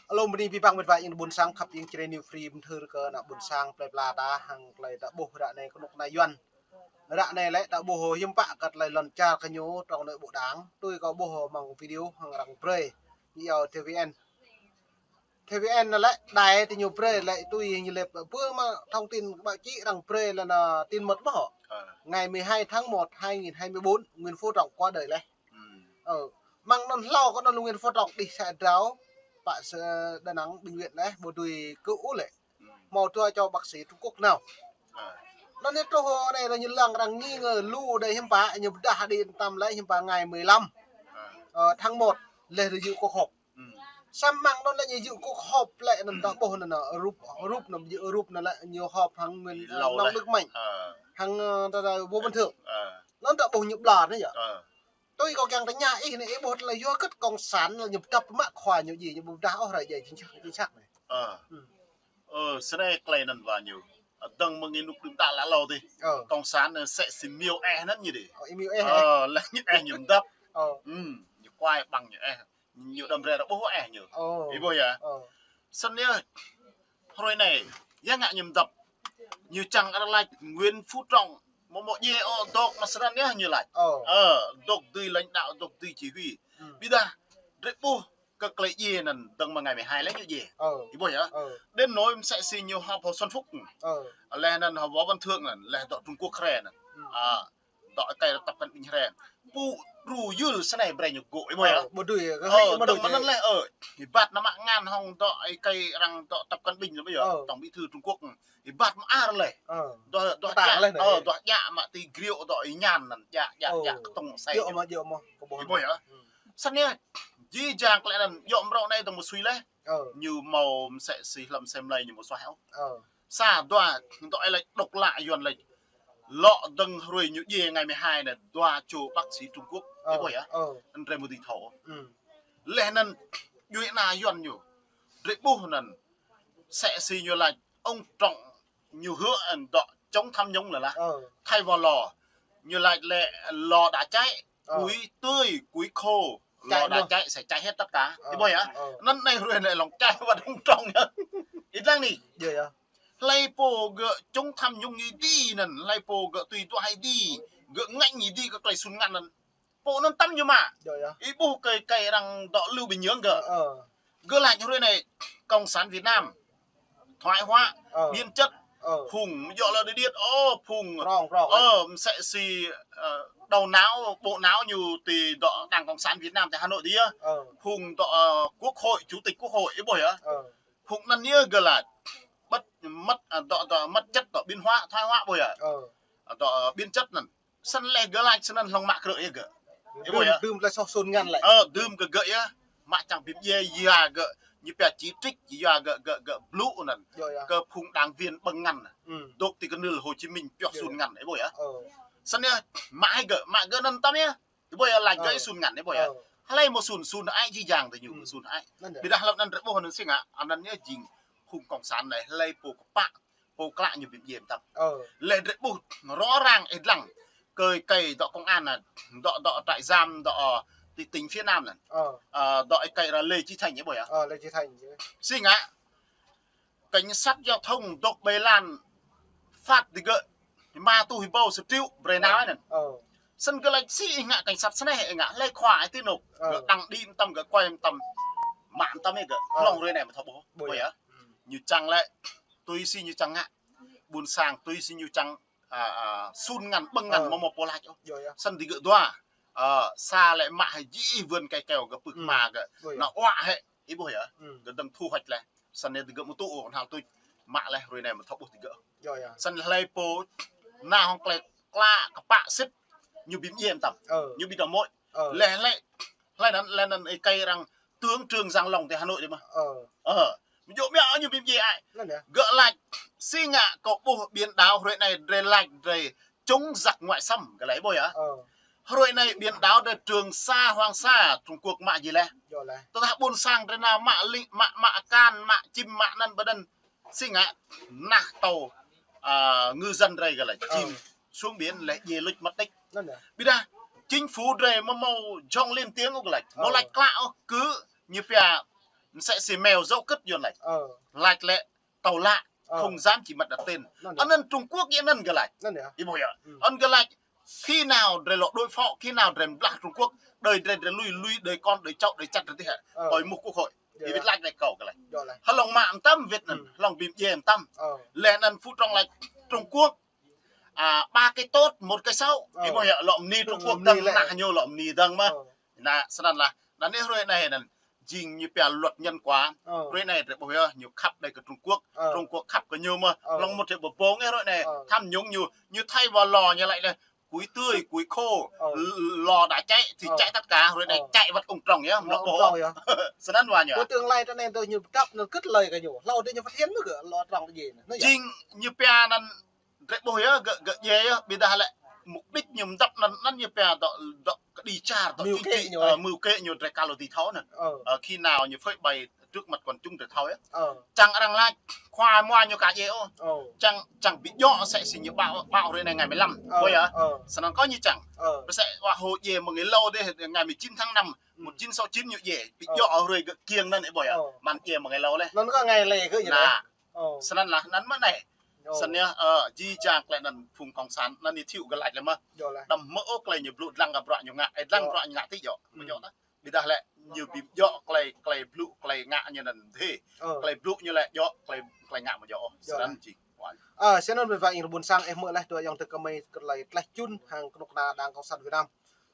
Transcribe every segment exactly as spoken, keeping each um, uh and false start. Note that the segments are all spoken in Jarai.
Alo, bơni abih bang met wa ƀing ƀôn sang khăp ƀing čre New Free, mơthưr kơ ană ƀôn sang plơi pla ta hăng tơlơi ta ƀuh ră anai kơnuk kơna Yuan. Ră anai lĕ ta ƀuh hiư̆m pă kơ tơlơi lŏn čar kơ ñu trong nội bộ đảng. Tui kâo ƀuh mơ̆ng video hăng arăng brơi ñu iâu T V N. T V N anŭn lĕ đài tơ ñu brơi lĕ tui ñu lĕ pơ mă thông tin báo chí arăng brơi lĕ anŭn tin mật ƀu hŏ. Ờ. Ngày mười hai tháng một hai nghìn hai mươi bốn, Nguyễn Phú Trọng qua đời lĕ. Ơ, mơ̆ng anŭn hlâo kơ anŭn Nguyễn Phú Trọng đih sa drao, pă sơ Đà Nẵng bệnh viện lĕ, ƀu dưi kơ ôh lĕ. Hmâo dua čô bác sĩ Trung Quốc nao. Anŭn yơh truh anai lĕ ñu lăng arăng nghi ngờ lu đơi hiư̆m pă, ñu pơdah đĭ tăm lĕ hiư̆m pă ngày mười lăm, ờ, tháng một, lĕ rơyŭ cuộc họp. Samơ̆ mơ̆ng anŭn lĕ ñu yŭ cuộc họp lĕ anŭn ta ƀuh anŭn, rup, rup anŭn yŭ rup anŭn lĕ ñu họp hăng Nguyễn, Lầu nông đấy. Đức Mạnh. Ờ. Hăng, ơ, ta, ta, Vũ Văn Thượng. Ờ. Anŭn ta ƀuh ñu ƀlŏr anai yơh. Ờ. Tui kâo kiăng tơña ih anai, ih ƀuh tơlơi yua hơget cộng sản lĕ ñu pơdăp mă khua ñu djai, ñu pơdah ôh hrơi djai chính xác, chính xác anai. Ờ. Ơ, sơnai tơlơi anŭn wa ñu. Dơ̆ng mơ̆ng ih nŭk đưm đă lă lâo dih. Ờ. Cộng sản anŭn sĕ si miu eh anŭn ñu dih. Ơ, ih miu eh. Ơ, lĕ ñu eh ñu pơdăp. Ơ. Ưm, ñu kuai ƀăng ñu eh. Ñu đăm rai ră ƀuh eh ñu. Ơ. Ih ƀuh yơh. Ơ. Sơnai hrơi anai, yua ngă ñu pơdăp. Ñu čang arăng laĭ Nguyễn Phú Trọng, mơ̆ mơ̆ djai ôh dŏ mă sơrăn yơh ñu laĭ. Ơ. Ơ, dŏ dưi lãnh đạo, dŏ dưi chỉ huy. Ưm. Ƀiădah, drơi ƀuh kơ tơlơi djai anŭn dơ̆ng mơ̆ng ngày mười hai lĕ ñu djai. Ơ. Ih ƀuh yơh. Ơ. Đến nỗi mơ̆ sĕ si ñu họp hơ̆ Xuân Phúc. Ơ. Lĕ anŭn hơ̆ Võ Văn Thượng anŭn, lĕ dŏ Trung Quốc hrơi anŭn. Ưm. À, dŏ ơi kơi Tập Cận Bình hrơi. Pô đru yul sơnai brơi ñu gŏ, ih ƀuh yơh. Ơ, ƀu dưi, ơ, ƀu dưi dơ̆ng mơ̆n anŭn lĕ, ơ, ih ƀat anăm mă ngăn hŏng dŏ ơi kơi arăng dŏ Tập Cận Bình lĕ ƀuh yơh. Ơ. Tổng Bí thư Trung Quốc, ih ƀat mă ar lĕ. Ơ. Dŏ, dŏ djă, ơ, dŏ djă mă ti griu dŏ ih ñan anŭn, djă, djă, djă kơtông sai. Djơ̆ mơ̆, djơ̆ mơ̆, kơ ƀuh. Ih ƀuh yơh. Sơnai, jih jang tơlơi anŭn, djơ̆ mrô anai dơ̆ng mơ̆ sui lĕ. Ơ. Ñu hmâo mơ̆ sĕ si hlăm sem lei ñu mơ̆ suaih ôh. Ơ. Sa dua, dŏ ih laĭ độc lạ Yuan laĭ. Lŏ dơ̆ng hrơi ñu djai ngày mười hai anai, dua čô bác sĩ Trung Quốc. Ơ, ih ƀuh yơh. Ơ. Anŭn drơi mơ̆ dĭ thâo. Ưm. Lĕ anŭn, djuai ana Yuan ñu. Drơi ƀuh anŭn. Sĕ si ñu laĭ, ông Trọng ñu hứa anŭn dŏ chống tham nhũng lĕ lah. Ơ. Thay vào lò. Ñu laĭ lĕ lò đã cháy, ơ, củi tươi, củi khô, cháy lò đã cháy, sẽ cháy hết tất cả. Ơ. Ih ƀuh yơh. Ơ. Anŭn anai hrơi anai lŏng čai wơ̆t ông Trọng yơh. Ih lăng anai. Djơ̆ yơh. Hlơi pô gơ̆ chống tham nhũng ih dih anŭn, hlơi pô gơ̆ tui tuah ih dih, gơ̆ ngă ih dih kơ tơlơi sun ngăn anŭn. Pô anŭn tăm ñu mă. Djơ̆ yơh. Ih ƀuh kơi, kơi arăng dŏ Lưu Bình Nhưỡng gơ̆. Ơ, ơ. Gơ̆ laĭ hrơi anai, Cộng sản Việt Nam, thoái hóa, ơ, biến chất, ơ, phung djŏ lơ điêt điêt, ơ, phung, rong, rong, ơ, mơ̆ sĕ si, ơ, đầu não, bộ não ñu ti dŏ Đảng Cộng sản Việt Nam ti Hà Nội dih yơh. Ơ. Phung dŏ, ơ, Quốc hội, chủ tịch Quốc hội, ih ƀuh yơh. Ơ. Phung anŭn yơh gơ̆ laĭ. Bất, mất, à, dŏ, dŏ, mất chất, dŏ biến hóa, thoái hóa ƀuh yơh. Ơ. À, dŏ, à, biến chất anŭn. Sơnai lĕ gơ̆ laĭ sơnăn hlŏng mă krư̆ yơh gơ̆. Ih ƀuh yơh. Dưm, dưm tơlơi soh sun ngăn lĕ. Ơ, dưm kơ gơ̆ yơh. Mă čang ƀĭp djai yua gơ̆, ñu pia chỉ trích, yua gơ̆, gơ̆, gơ̆ blŭ anŭn. Djơ̆ yơh. Kơ phung đảng viên ƀơ̆ng ngăn. Ưm. Dŏ ti kơnưl Hồ Chí Minh pioh sun ngăn, ih ƀuh yơh. Ơ. Sơnai mă hĭ gơ̆, mă gơ̆ anŭn tăm yơh. Ih ƀuh yơh, laĭ gơ̆ ih sun ngăn, ih ƀuh yơh. Ơ. Hlơi mơ̆ sun, sun ai jih jang tơ ñu, ưm, sun ai. Anŭn yơh. Ƀiădah hlăm anŭn drơi ƀuh anŭn si ngă, anŭn yơh jing phung cộng sản anai, hlơi pô kơpă, pô klă ñu ƀĭp djai mơtam. Ơ. Lĕ drơi ƀuh, rõ ràng ih lăng, kơi, kơi dŏ công an anŭn, dŏ, dŏ trại giam, dŏ, ơ, ti tỉnh phía Nam anŭn. Ơ. Ơ, dŏ ơi kơi ra Lê Chí Thanh, ih ƀuh yơh. Ơ, Lê Chí Thanh. Si ngă, cảnh sát giao thông dŏ ƀơi lan phạt ti gơ̆ rơma rơtuh rơbâo sa triệu brơi nao anŭn. Ơ. Sơnăn gơ̆ laĭ si ih ngă cảnh sát sơnai ih ngă hlơi khua ih ti anŭn. Ơ. Gơ̆ đăng đĭ mơtam gơ̆ kuai mơtam. Mă mơtam ih gơ̆. Ơ. Hlŏng hrơi anai mơ̆ thâo ƀuh. Ƀuh yơh. Ƀuh yơh. Ưm. Ñu čang lĕ tui si ñu čang ngă. Ƀôn sang tui si ñu čang, à, à, sun ngăn ƀơ̆ng ngăn, ơ, mơ̆ mơ̆ pô laĭ ôh. Ơ, yơh. Sơnăn ti gơ̆ dua. Ơ, sa lĕ mă hĭ jih vườn cây keo gơ̆ pưk, ưm, mă gơ̆. Ƀuh yơh. Nao ua hĭ. Ih ƀuh yơh. Ưm. Gơ̆ dơ̆ng thu hoạch lĕ. Sơnăn ti gơ̆ mơ̆ tŭ ôh, hnal tuč. Mă lĕ hrơi anai mơ̆ thâo ƀuh ti gơ̆. Yơh, yơh. Sơnăn hlơi pô nao hŏng tơlơi klă kơpă sĭt ñu ƀĭp djai mơtam. Ơ. Ñu ƀĭ dŏ mơ̆. Ơ. Lĕ, lĕ, hlơi anŭn, lĕ anŭn ơi kơi arăng Tướng Trương Giang Long ti Hà Nội dih mơ̆. Ơ. Ơ. Mơ̆ djơ̆ mơ̆ ñu ƀĭp djai ai. Anŭn yơh. Gơ̆ laĭ si ngă kâo ƀuh biển đảo hrơi anai drơi laĭ drơi chống giặc ngoại xâm, gơ̆ laĭ ƀuh yơh. Ơ. Hrơi anai biển đảo drơi Trường Sa, Hoàng Sa, Trung Quốc mă jih lĕ. Yơh lĕ. Tơdah ƀôn sang drơi nao mă link, mă, mă akan, mă čim, mă anŭn ƀơi anŭn. Si ngă nah tàu, à, ngư dân drơi gơ̆ laĭ. Ơ. Chìm xuống biển lĕ djai luč mất tích. Anŭn yơh. Ƀiădah chính phủ drơi mơ̆ hmâo jhŏng lên tiếng ôh gơ̆ laĭ. Ơ. Hmâo laĭ klă ôh, kơ ñu pia Msĕ si mèo dấu cất Yuan laĭ. Ơ. Laĭ lĕ tàu lạ, Ơ. không dám chỉ mặt đặt tên. Anŭn yơh. Anŭn Trung Quốc yơh anŭn gơ̆ laĭ. Anŭn yơh. Ih ƀuh yơh. Ơ. Anŭn gơ̆ laĭ khi nào drei lŏ đối phó, khi nào drei blah Trung Quốc, đơi drei, drei lui, lui đơi con, đơi cháu, đơi chăt drei tih hă. Ơ. Ơi mŭk quốc hội. Yơh. Ih wĭt laĭ anai kâo gơ̆ laĭ. Yơh laih. Hlŏng mă mơtam wĭt anŭn, hlŏng ƀing djai mơtam. Ơ. Laih anŭn Phú Trọng laĭ Trung Quốc, à, ba cái tốt, một cái xấu. Ơ. Ih ƀuh yơh, lŏ mơni Trung Quốc dơ̆ng, lĕ nah ñu lŏ mơni dơ̆ng mơ̆. Ơ. Anŭn, snăn lah. Anŭn yơh hrơi anai anŭn. Jing ñu pia luật nhân quả. Ơ. Hrơi anai drei ƀuh yơh, ñu khăp đơi kơ Trung Quốc. Ơ. Trung Quốc khăp kơ ñu mơ̆. Ơ. Hlŏng mŭt hrơi ƀơƀông yơh hrơi anai. Ơ. Tham nhũng ñu, ñu thay vào lò ñu laĭ lĕ, cuối tươi, cuối khô, Ơ. l-, lò đã cháy thì Ơ. cháy tất cả, hrơi anai Ơ. cháy wơ̆t ông Trọng yơh, Ơ, mlŏ ông Trọng yơh. Snăn wa ñu. Kơ tương lai tơ anai tơ ñu pơdăp anŭn kơt lơi kơ ñu. Hlâo tơ ñu phát hiện mơ̆ kơ lŏ Trọng tơ jing. Anŭn yơh. Jing ñu pia anŭn drei ƀuh yơh, gơ̆, gơ̆ djai yơh, ƀiădah lĕ mục đích ñu mơdăp anŭn, anŭn ñu pia dŏ, dŏ kơđi čar, dŏ mưu chính trị, ñu, ơ, mưu kế ñu drei kơ lŏ tih thâo anŭn. Ơ. Ơ, khi nào ñu phơi bày trước mặt quần chúng drei thâo yơh. Ơ. Čang arăng laĭ, khua mua ñu ka djai ôh. Ơ. Čang, čang ƀu djơ̆ msĕ si ñu ƀă, ƀă hrơi anai ngày mười lăm. Ơ. Ƀuh yơh. Ơ. Snăn kơ ñu čang. Ơ. Msĕ wa hô djai mơ̆ng êlâo dih, ngày mười chín tháng năm, một chín sáu chín ñu djai. Ƀu djơ̆ hrơi gơ̆ kiăng anŭn ih ƀuh yơh. Ơ. Mơ̆n djai mơ̆ng êlâo laih. Anŭn kơ ngày lĕ gơ̆ ñu laih. Anŭn. Ơ. Snăn lah, anŭn mơ̆n anai. Ơ. Snăn yơh, ơ, jih jang tơlơi anŭn phung cộng sản, anŭn ñu thiu gơ̆ laĭ lĕ mơ̆. Yơh laih. Đăm mơ̆ ôh tơlơi ñu blŭ dlăng kơ bruă ñu ngă, ơ, dlăng Yơh. bruă ñu ngă tih yơh. Ơ. Ƀu djơ̆ tah. Ƀiădah lĕ, ñu ƀu djơ̆ tơlơi, tơlơi blŭ, tơlơi ngă ñu anŭn dih. Ơ. Tơlơi blŭ ñu lĕ djơ̆, tơlơi, tơlơi ngă ƀu djơ̆ ôh. Yơh. Snăn jing. Ơ, snăn ƀing wa ih rơbun sang ih mơ̆ laih dua ayŏng tơ kơmơi kơ tơlơi tlaih čun hăng kơnuk kơna Đảng Cộng sản Việt Nam.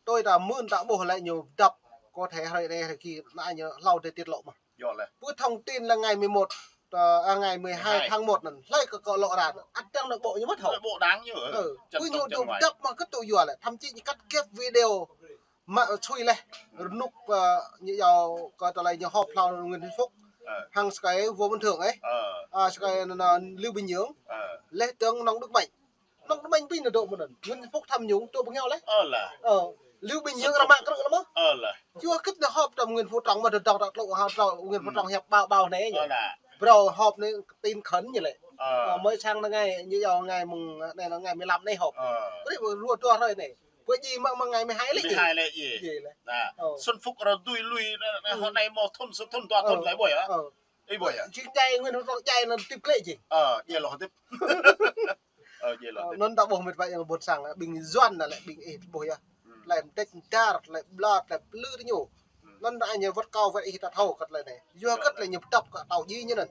Tui ta mưn ta ƀuh lĕ ñu dăp, có thể hrơi anai hrơi ki anŭn ñu hlâo tơ tiết lộ mơ̆. Yơh laih. Pơ thông tin là ngày mười một, ơ, à, ngày mười hai tháng một anŭn, hlơi kơ kơ lŏ ra, ăt dăng anŭn ƀô̆ ñu mơ̆ thâo. Ƀô̆ đảng ñu, ơ. Ơ, pơ ñu dŏ dăp mă kơ tŭ yua lĕ, thậm chí ñu cắt ghép video mă sui laih, rơnŭk, ơ, ñu yua kơ tơlơi ñu họp hlâo Nguyễn Xuân Phúc, Ơ. hăng sơkai Võ Văn Thưởng ơi. Ơ. À, sơkai anŭn, anŭn Lưu Bình Nhưỡng, Ơ. laih dơ̆ng Nông Đức Mạnh. Nông Đức Mạnh ƀing anŭn dŏ mơ̆n anŭn. Nguyễn Phúc tham nhũng, dŏ ƀơi ngeo laih. Ơ lah. Ơ. Lưu Bình Dưỡng ră mă krư̆ lăm ôh. Ơ lah. Yua kơ anŭn họp tơm Nguyễn Phú Trọng mơ̆ dŏ dŏ tơlơi họp tơm Nguyễn Phú Trọng hiăp bao bao anai. Ơ lah. Brơi họp anai tin khẩn ñu lĕ. Ơ. Ơ, mơ̆ sang anai ñu yua ngày mùng, anai anŭn ngày mười lăm anai họp. Ơ. Brơi rua dua hrơi anai. Bơ jing mơ̆ mơ̆ng ngày mười hai lĕ. Mười hai lĕ jing. Jing lĕ. Anŭn. Ơ. Xuân Phúc ră tui lui, anŭn, anŭn, ơ, hrơi anai mơ̆ thŭn, thŭn dua thŭn lĕ ƀuh yơh. Ơ. Ih ƀuh yơh. Jing djai Nguyễn Phú Trọng djai anŭn tĭp klĕ jing. Ơ, djai lŏ tĭp. Ơ, djai lŏ tĭp. Anŭn ta ƀuh met wa ayŏng ƀôn sang, ƀing Yuan anŭn lĕ ƀing ih ƀuh yơh. Tơlơi mơdĕč mơdar, tơlơi ƀlŏr, tơlơi plư tơ ñu. Anŭn anai ñu wơ̆t kâo wơ̆t ih ta thâo kơ tơlơi anai. Yua kơ tơlơi ñu pơdăp kơ tâo jing ñu anŭn.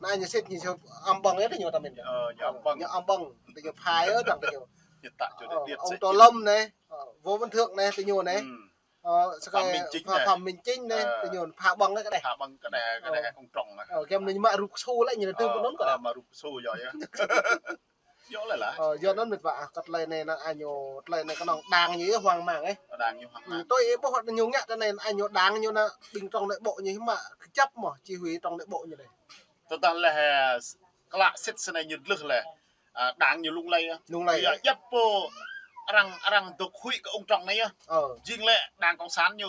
Anai ñu sĭt ñu sơ-, amăng yơh tơ ñu ta min. Ơ, ñu amăng. Ñu amăng, tơ ñu phai yơh dăng tơ ñu. Ñu tă čô đe điêt sĕ. Ơ, ông Tô Lâm anai, ơ, Võ Văn Thưởng anai, tơ ñu anai. Ơ, sơkai Phạm Minh Chính anai. Phạm Minh Chính anai, ơ, tơ ñu pha ƀơ̆ng anai kơ đeh. Pha ƀơ̆ng kơ đeh, kơ đeh, ơ, ông Trọng anai. Ơ, kiăng ñu mă rup su lĕ ñu tơ pơ anŭn kơ đeh. Ơ, mă rup su yơh yơh. Yơh lĕ lah. Ơ, yua anŭn met wa, kơ tơlơi anai anŭn anai ñu, tơlơi anai kơnơ̆ng đảng ñu yơh hoang mang ơi. Đảng ñu hoang mang. Tui ih ƀuh ñu ngă tơ anai anŭn anai ñu đảng ñu anŭn ƀing trong nội bộ ñu mă kơjăp mơ̆, chỉ huy trong nội bộ ñu anai. Tơdah lĕ, klă sĭt snei ñu dlưh lĕ. À, đảng ñu lung lay. Lung lay. Yua djŏp pô arăng, arăng dŏ huĭ kơ ông Trọng anai yơh. Ơ. Jing lĕ đảng cộng sản ñu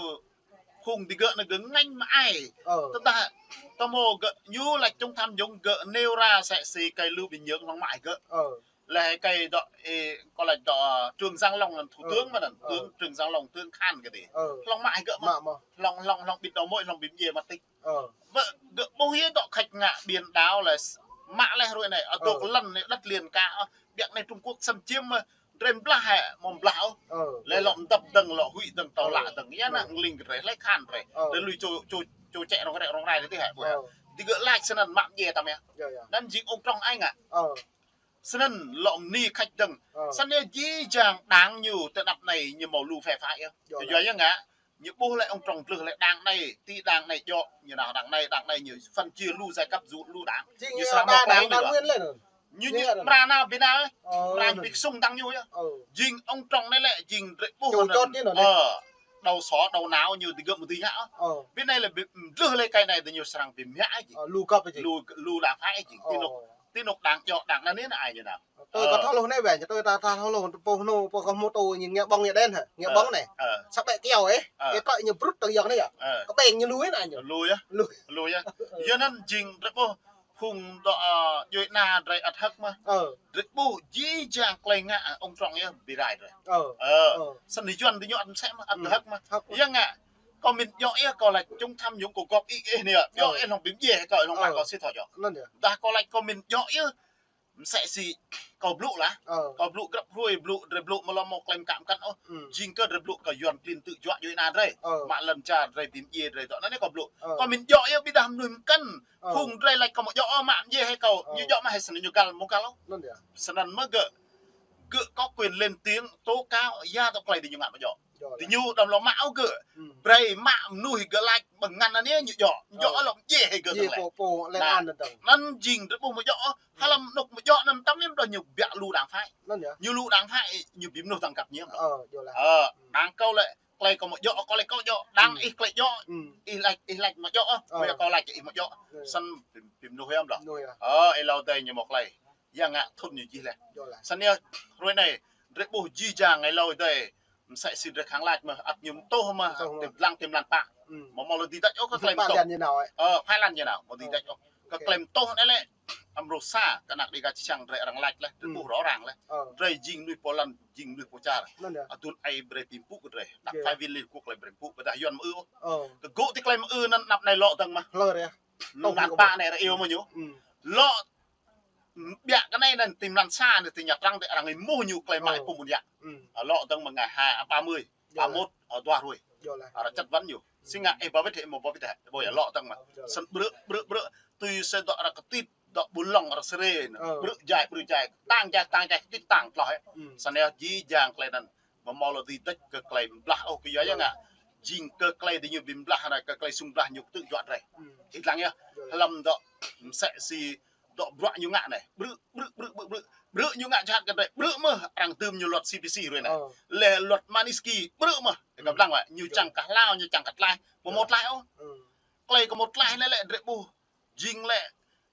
hung digơ̆ anŭn gơ̆ ngă mă ai. Ơ. Tơdah ta mơ̆ gơ̆ ñu laĭ chống tham nhũng gơ̆ nêu ra sĕ si kơi Lưu Bình Nhưỡng hlŏng mă ai gơ̆. Ơ. Lĕ kơi dŏ, ê, kơ laĭ dŏ Trương Giang Long anŭn thủ tướng mơ̆n anŭn. Ơ. Tướng Trương Giang Long, tướng Khan kơ dih. Ơ. Hlŏng mă ai gơ̆ mơ̆. Mă mơ̆. Hlŏng, hlŏng, hlŏng ƀĭt dŏ mơi, hlŏng ƀĭt djai mă tĭk. Ơ. Ƀơ gơ̆ ƀuh yơh dŏ khač ngă biển đảo lĕ s-, mă lĕ hrơi anai, ơ, dŏ kơ lŏn anai đất liền cả, ơ, ƀiă anai Trung Quốc xâm chiếm, ơ, drei blah hĕ, mơ̆ blah ôh. Ơ. Lĕ lŏ mơdăp dơ̆ng, lŏ huĭ dơ̆ng, tâo lă dơ̆ng. Yua anŭn ngling kơ drei, hlơi khan drei. Ơ. Drei lui čô, čô, čô čĕ rŏng rĕ, rŏng rai tih hĕ, ƀuh yơh. Ơ. Digơ̆ laĭ snăn mă djai tăm yơh. Yơh, yơh. Anŭn jing ông Trọng ai ngă. Ơ. Snăn lŏ mơni khač dơ̆ng. Ơ. Snăn yơh jih jang đảng ñu tơ anăp anai ñu hmâo lu phe phái yơh. Yơh. Yua yơh ngă. Ñu ƀuh lĕ ông Trọng dlưh lĕ đảng anai, ti đảng anai djŏ, ñu nao đảng anai, đảng anai ñu phân chia lu giai cấp, lu đảng. Jing ñu srăng đa mơ̆ đảng, đảng nguyên lĕ anŭn. Ñu, ñu mra nao ƀing anai, ơ, mra ƀing sung tăng ñu yơh. Ơ. Jing ông Trọng anai lĕ, jing drei ƀuh anŭn. Ơ, đầu sỏ, đầu não ñu digơ̆ mơ̆ dưi ngă. Ơ. Ƀing anai lĕ ƀing dlưh lĕ kơi anai tơ ñu srăng ƀing mă ai jing. Ơ, lu găp ai jing. Lu, lu đảng phái ai jing. Ơ. Ti anŭn, ti anŭn đảng djŏ, đảng anai anai ai ñu nao. Tui kơ thâo hluh anai wĕ, tui ta thâo hluh, pô hnu, pô kơ hmâo tô ñu ngă ƀơ̆ng ñu đen hă, ngă ƀơ̆ng anai. Ơ. Sa ƀĕ kiao ê, ơ, ê tơlơi ñu brŭt tơ̆ng yŏng anai yơh. Ơ. Kơ ƀĕng ñu lui anai ñu. Lui yơh. Lui. Lui yơh. Ơ. Yua anŭn jing drei ƀuh phung dŏ, ơ, djuai ana drei ăt hơ̆k mơ̆. Ơ. Drei ƀuh jih jang tơlơi ngă, ơ, ông Trọng yơh bi rai drei. Ơ. Ơ. Ơ. Snăn Yuan tơ ñu ăt mơsĕ mơ̆, ăt hơ̆k mơ̆. Hơ̆k mơ̆. Yua ngă. Kâo min djŏ yơh, kâo laĭ chống tham nhũng kâo gŏp ih ih anai, djŏ yơh, hlŏng ƀing djai kâo hlŏng mă kâo sĭt thâo djŏ. Anŭn yơh. Dah kâo laĭ kâo min djŏ yơh, msĕ si kâo blŭ lah. Kâo blŭ grăp hrơi, blŭ, drơi blŭ mơ̆ lŏ mâo klem kăk mơkăn ôh. Jing kơ drơi blŭ kơ Yuan klin tŭ juă djuai ania drơi. Mă lŏn čar drơi ƀing djai drơi dŏ. Anai kâo blŭ. Kâo min djŏ yơh, ƀiădah mơnuih mơkăn. Phung drơi laĭ kâo mă djŏ ôh, mă djai hai kâo. Ñu djŏ mă hai snăn ñu găl, mơ̆ găl ôh. Anŭn yơh. Snăn mơ̆ gơ̆, gơ̆ có quyền lên tiếng, tố cáo, ya tơ klei diñu ngă mă djŏ. Diñu đăm lŏ mă ôh gơ̆. Brơi mă mơnuih gơ̆ laĭ ƀơi ngăn anai ñu djŏ. Djŏ lŏ djai hai gơ̆ tơlơi. Anŭn jing drơi ƀuh mă djŏ. Hlăm anŭn mă djŏ anŭn tăm yơh dah ñu biă lu đảng phái. Ñu lu đảng phái, ñu ƀing mơnuih tăng kăp ñu. Ơ, đang kâo lĕ, klei kâo mă djŏ, kâo laĭ kâo djŏ, đang ih klei djŏ, ih laĭ, ih laĭ mă djŏ, ƀiădah kâo laĭ ih mă djŏ. Snăn ƀing, ƀing mơnuih yơh dah. Ơ, ih lăi dih ñu mâo klei. Ya ngă thŭn ñu jih leh. Snăn yơh, hrơi anai, drơi ƀuh jih jang ih lăi dih. Msĕ si drơi khăng laĭ mơ̆, ăt ñu mtuh mơ̆, tơm lăng tơm lăng pă. Mơ̆ mâo lŏ dưi đač ôh kơ klei mtuh. Ơ, phai lăn ñu nao, mâo dưi đač ôh. Kơ klei mtuh anai lĕ, amrô sa, kơ anăk Dega Čư̆ Čhiăng drơi arăng laĭ leh, drơi ƀuh rŏ răng leh. Drơi jing mơnuih pô lăn, jing mơnuih pô čar. Adŭn ai brơi pơpŭ kơ drơi. Đăp phai win li kơ klei brơi pơpŭ, ƀiădah Yuan mơ̆ ư ôh. Kơ gơ̆ tơlơi mơ̆ ư anŭn anăp anai lŏ dơ̆ng mơ̆. Lăng pă anai ră iâu mơ̆ ñu. Lŏ ƀiă kơ anai anŭn tơm lăn sa anai tơm Nha Trang tơ arăng êmuh ñu klei mă pô ƀun yă. Lŏ dơ̆ng mơ̆ ngày hai, à, ba mươi, ba mốt, à, dua hrơi. Arăng chất vấn ñu. Si ngă ih ba wĭt hĕ, mâo ba wĭt hĕ. Ƀuh yơh lŏ dơ̆ng mơ̆. Snăn brư̆, brư̆, brư̆. Tui si dŏ arăng kơtit, dŏ ƀu lŏng arăng sơrê. Brư̆ jai, brư̆ jai. Tang jai, tang jai, kơtit tang tloh hĕ. Snăn yơh jih jang klei anŭn. Mơ̆ mâo lŏ dưi đač kơ klei blah ôh kơ yua ya ngă. Jing kơ klei diñu ƀing blah anai, kơ klei sung blah ñu tŭ juă drơi. Ih lăng yơh. Hlăm dŏ msĕ si dŏ bruă ñu ngă anai. Brư̆, brư̆, brư̆, brư̆, brư̆. Brư̆ ñu ngă jhat kơ drơi. Brư̆ mơ̆ arăng dưm ñu luật C P C hrơi anai. Leh luật Magnitsky, brư̆ mơ̆. Kâo ƀlăng wă, ñu čang kah hlao, ñu čang kah tlaih. Mâo mâo tlaih ôh. Klei kâo mâo tlaih anai lĕ drơi ƀuh. Jing lĕ,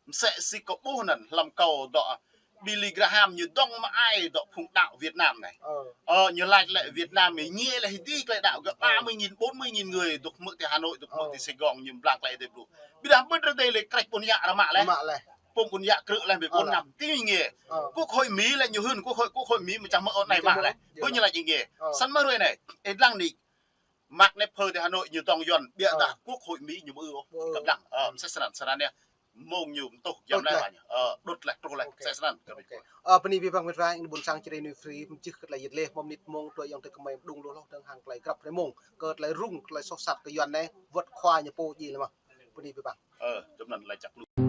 msĕ si kâo ƀuh anŭn, hlăm kâo dŏ Billy Graham ñu dŏng mă ai dŏ phung đaŏ Việt Nam anai. Ơ, ñu laĭ lĕ Việt Nam anai ngiê leh hơdip klei đaŏ gơ̆ ba mươi nghìn, bốn mươi nghìn người dŏ hmư̆ ti Hà Nội, dŏ hmư̆ ti Sài Gòn ñu blang klei dih blŭ. Ƀiădah ƀơi drơi dih lĕ krĕč ƀôn yă arăng mă leh. Pô ƀôn yă krư̆ leh ƀơi bốn năm, ti ngiê. Quốc hội Mỹ lĕ ñu hưn quốc hội, quốc hội Mỹ mơ̆ čang mơ̆ ôh anai mă leh. Ƀơi ñu laĭ ngiê. Snăn mơ̆ hrơi anai, ih lăng anai. Mă anai phơ ti Hà Nội ñu dŏng Yuan, ƀiădah quốc hội Mỹ ñu mơ̆ ư ôh. Kâo ƀlăng, ơ, msĕ snăn, snăn yơh. Mơ̆ng ñu mtuh, giăm leh. Ơ, đŭt leh, truh leh, msĕ snăn. Ơ, bơni abih bang met wa, ƀuôn sang Jrai Nuy Free, mơčih kơ tơlơi yit leh, mơ̆ mơnit mông, tui ayŏng adơi kơmơi mơđung lu hloh, dơ̆ng hăng tơlơi grăp hrơi mông, kơ tơlơi rŭng, tơlơi soh sat kơ Yuan anai, wơ̆t khua ñu pô jih leh mơ̆. Bơni abih bang. Ơ, tơm anŭn lĕ čăk lu.